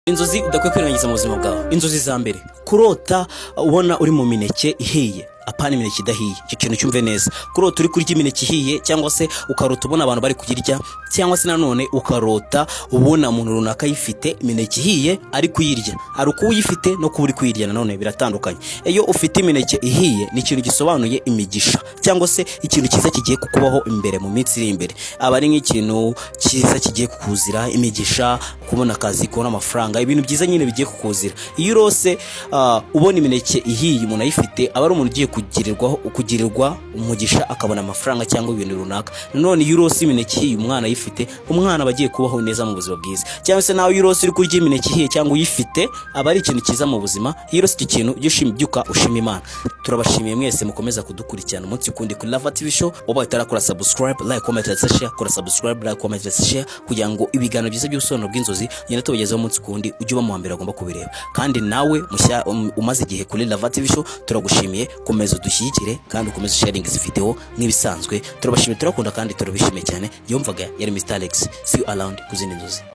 Inzozi udakwiye kwirengagiza mu buzima bwawe. Inzozi za mbere: kurota ubona uri mu mineke ihiye, apana imineke idahiye. Icyo kintu cyumve neza. Kurota uri kurya imineke ihiye, cyangwa se ukarota ubona abantu bari kuyirya, cyangwa se nanone ukarota ubona umuntu runaka ayifite, imineke ihiye, ari kuyirya. Hari ukuba uyifite no kuba uri kuyirya, nanone biratandukanye. Iyo ufite imineke ihiye, ni ikintu gisobanuye imigisha cyangwa se ikintu cyiza kigiye kukubaho imbere mu minsi iri imbere. Aba ari nk'ikintu cyiza kigiye kukuzira, imigisha, kubona akazi, kubona amafaranga, ibintu byiza nyine bigiye kukuzira. Iyo urose ubona imineke ihiye, umuntu ayifite, aba ari umuntu ugiye kugirirwa umugisha, akabona amafaranga cyangwa ibintu runaka. Nanone iyo urose imineke ihiye, umwana ayifite, umwana aba agiye kubaho neza mu buzima bwiza. Cyangwa se nawe iyo urose uri kurya imineke ihiye cyangwa uyifite, aba ari ikintu cyiza mu buzima. Iyo urose icyo kintu, ujye ushima, byuka ushima Imana. Turabashimiye mwese mukomeza kudukurikirana umunsi kundi kuri Lava TV Show. Ubaye utarakora subscribe, like, comment ndetse share, kora subscribe, like, comment ndetse share, kugira ngo ibiganiro byiza by'ubusobanuro bw'inzozi ngenda tubagezaho umunsi kundi, ujye uba mu wa mbere agomba kubireba. Kandi nawe mushya umaze igihe kuri Lava TV Show, turagushimiye. Komeza udushyigikire kandi ukomeze sharing izi video nk'ibisanzwe. Turabashimiye, turakunda kandi turabishimiye cyane. Yumvaga yari Mr Alex. See you around ku zindi nzozi.